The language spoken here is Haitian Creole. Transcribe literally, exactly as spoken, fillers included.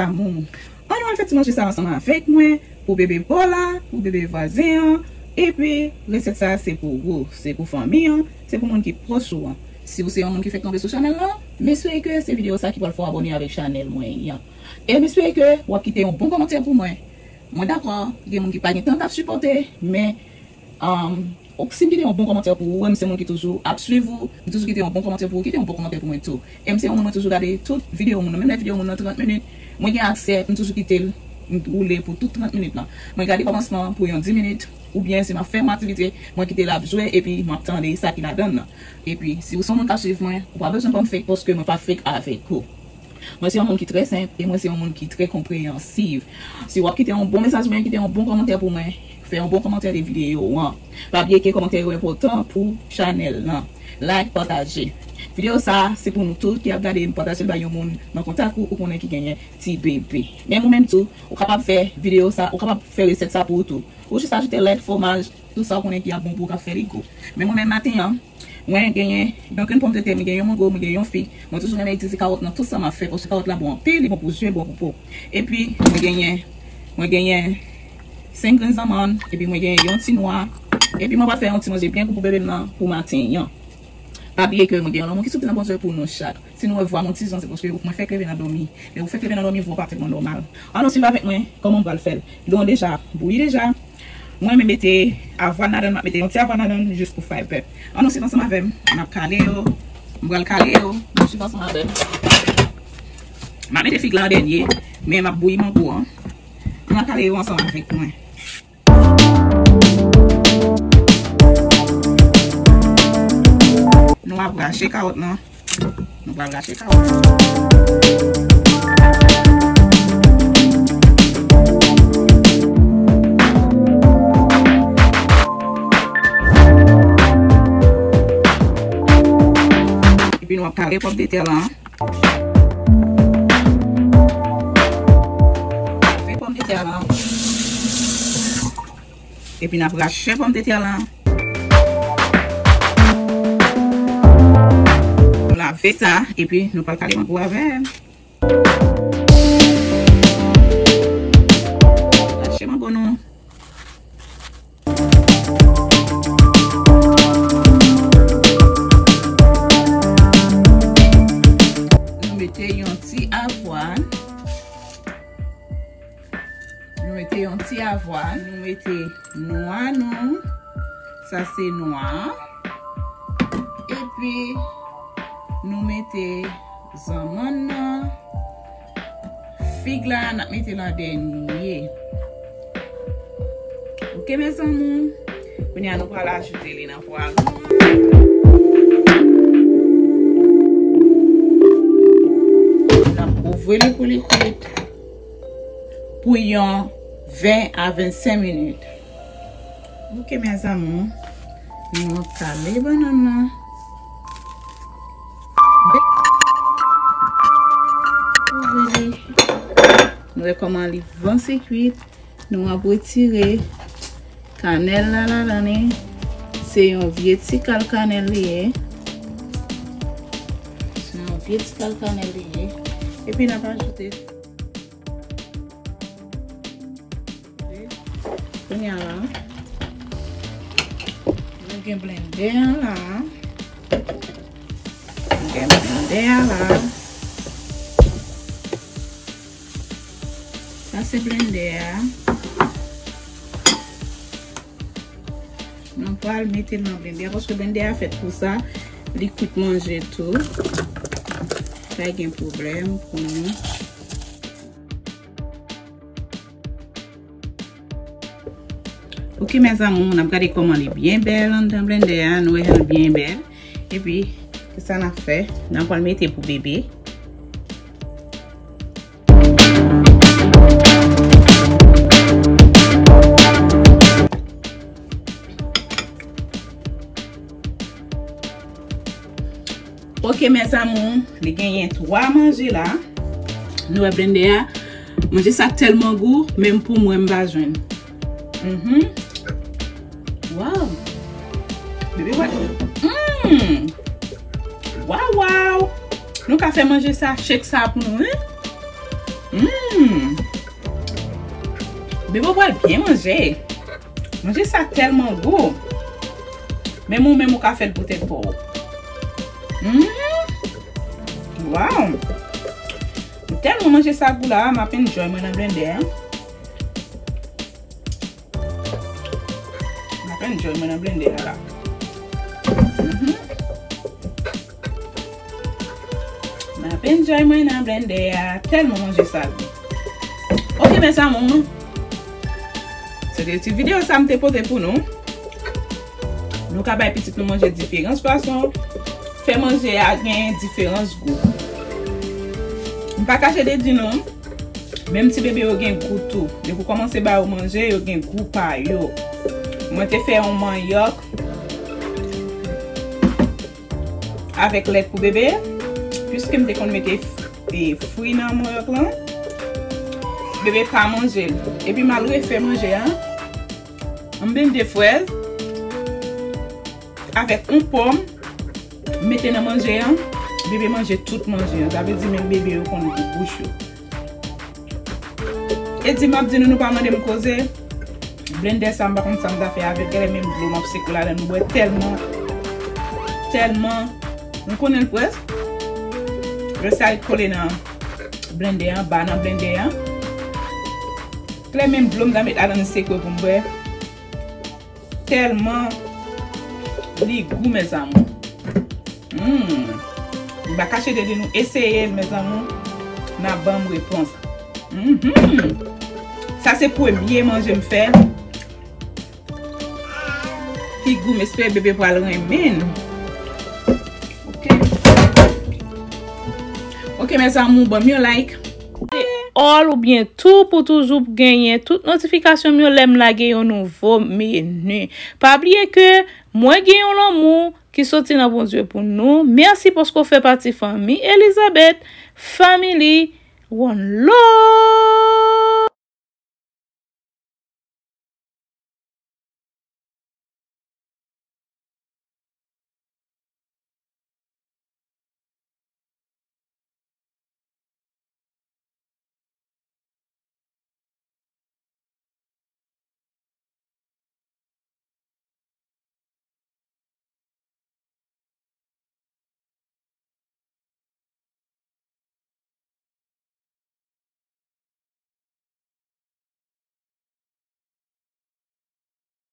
Amou. Ann nou al fè ti manje sa ansanm avèk mwen, pou bebe pa w la, pou bebe vwazen an, epi resèt sa se pou ou, se pou fanmi an, se pou moun ki pwòch ou an. Si w se yon moun ki fèk tonbe sou chanèl lan, m espere ke se videyo sa ki pral fè w abòne avèk chanèl mwen an. E m espere ke w ap kite yon bon kòmantè pou mwen. Mwen dakò, gen moun ki pa gen tan k ap sipòte, men, um, ok, si m kite yon bon kòmantè pou ou, e m se moun ki toujou ap swiv ou, m toujou kite yon bon kòmantè pou ou, kite yon bon kòmantè pou mwen tou. E m se yon moun mwen toujou gade tout videyo moun nan, menm lè videyo moun nan trant minit, mwen gen aksè, m toujou kite l, m woule pou tout trant minit lan. Mwen gade kòmansman pou yon dis minit, oubyen si m ap fè yon aktivite, mwen kite l ap jwe, epi m ap tande sa ki ladan l lan. Epi, si w se yon moun k ap swiv mwen, ou pa bezwen ban m fake paske mwen pa fake avèk ou. Mwen se yon moun ki trè senp e mwen se yon moun ki trè konpreyansiv. Si w ap kite yon bon mesaj mwen, kite yon bon kòmantè pou mwen, fè yon bon kòmantè de videyo an. Pa bliye ke kòmantè yo enpòtan pou chanèl lan. Like, pataje. Videyo sa, se pou nou tout ki ap gade m, pataje l bay yon moun nan kontak ou, ou konnen ki genyen ti bebe. Men ou menm tou, ou kapab fè videyo sa, ou kapab fè resèt sa pou ou tou. Ou jis ajoute lèt, fwomaj, tout sa ou konnen ki ap bon pou ou k ap fè li gou. Men mwen menm maten an, mwen genyen yon grenn pòmdetè, mwen genyen yon mango, mwen genyen yon fig. Mwen toujou renmen itilize kawòt nan tout sa m ap fè, paske kawòt la bon anpil, li bon pou je, bon pou po. Epi, mwen genyen, mwen genyen senk grenn zanmann, epi mwen genyen yon ti nwa. Epi mwen pral fè yon ti manje byen gou pou bebe m nan pou maten an. Pa bliye ke mwen gen yon lanmou ki sou pye nan Bondye pou nou chak. Si nou wè vwa m yon ti jan, se paske mwen fèk leve nan dòmi. Lè ou fèk leve nan dòmi, vwa w pa tèlman nòmal. Ann nou swiv avèk mwen kòman m pral fè l. Dlo an deja bouyi deja. Mwen renmen mete avwàn ladan l, m ap mete yon ti avwàn ladan l jis pou fè pèp. Ann nou swiv ansanm avè m. N ap kale yo. M pral kale yo. N ap swiv ansanm avè m. M ap mete fig la an dènye, men m ap bouyi mango an. N ap kale yo ansanm avèk mwen. Nou ap rache kawòt lan. Nou pral rache kawòt lan. Epi nou ap kale pòmdetè lan. Fè pòmdetè lan. Epi n ap rache pòmdetè lan. Nou lave sa, epi nou pral kale mango avè l. Rache mango nou. Nou mete yon ti avwàn. Nou mete yon ti avwàn. Nou mete nwa nou. Sa se nwa. Epi, nou mete zanmann nan. Fig la, n ap mete l an dènye. Ok, mezanmi. Kounye a, nou pral ajoute li nan pwa nou an. N ap kouvri li pou li kwit pou yon ven a vennsenk minit. Ok, mes amours. Nou kale bannann nan. Ouvri li. Nou wè kòman li vanse kwit. Nou ap retire kanèl la ladan li. Se yon vye ti kal kanèl li ye. Se yon vye ti kal kanèl li ye. Epi n ap ajoute. Kounye a la, nou gen blendè a la. Nou gen blendè a la. Sa se blendè a. Nou pral mete l nan blendè a, paske blendè a fèt pou sa, li kwit manje tou. Pa gen pwoblèm pou nou. Ok, mes amours, n ap gade kòman li byen bèl anndan blendè a. Nou wè jan l byen bèl. Epi, kisa n ap fè? N ap pral mete pou bebe. Ok, mes amours, li genyen twa manje la. Nou wè blendè a. Manje sa tèlman gou, menm pou mwen m pa jwenn. Mhm. Waw. Bebe, wè. Mm. Waw, waw. Nou ka fè manje sa, shake sa pou nou, wi. Mm. Bebe, w pral byen manje. Manje sa tèlman gou. Menm ou menm ou ka fè l pou tèt pa w. Mm. Waw. M tèlman manje sa gou la, m ap enjoy mwen nan blendè a. M ap enjoy mwen nan blendè a la. Mhm. M ap enjoy mwen nan blendè a. Tèlman manje sa gou. Ok, mes amours. Se te ti videyo sa m te pote pou nou. Nou ka bay pitit nou manje diferans fason. Fè manje a gen diferans gou. M pa kache de di nou, menm ti bebe yo gen gou tou. Depi w kòmanse ba yo manje, yo gen gou pa yo. Mwen te fè yon manyòk avèk lèt pou bebe, piske m te konn mete f-, e, fwi nan manyòk lan. Bebe pa manje l. Epi m al refè manje a. M blende frèz avèk yon pòm, mete nan manje an. Bebe manje tout manje an. Sa vle di menm bebe yo konn gou bouch yo. E di m ap di nou, nou pa mande m koze. Blendè sa, m pa konn sa m ta fè avèk. Genlè menm dlo m ap seke ladan l, m bwè tèlman, tèlman. Nou konnen l près. Lè sa l kole nan blendè an, ba nan blendè an. Klè menm dlo m ta met ladan l seke pou m bwè. Tèlman li gou, mes amours. Mm. M pa kache de di nou eseye l, mes amours. N a ban m repons. Mhm. Sa se premye manje m fè ki gou, m espere bebe pral renmen l. Ok. Ok, mes amours, ban m yon like. All oubyen tou pou toujou genyen tout notifikasyon m yo lè m lage yon nouvo meni. Pa bliye ke mwen gen yon lanmou ki soti nan Bondye pou nou. Mèsi paske w fè pati fanmi Elizabeth Family. One love.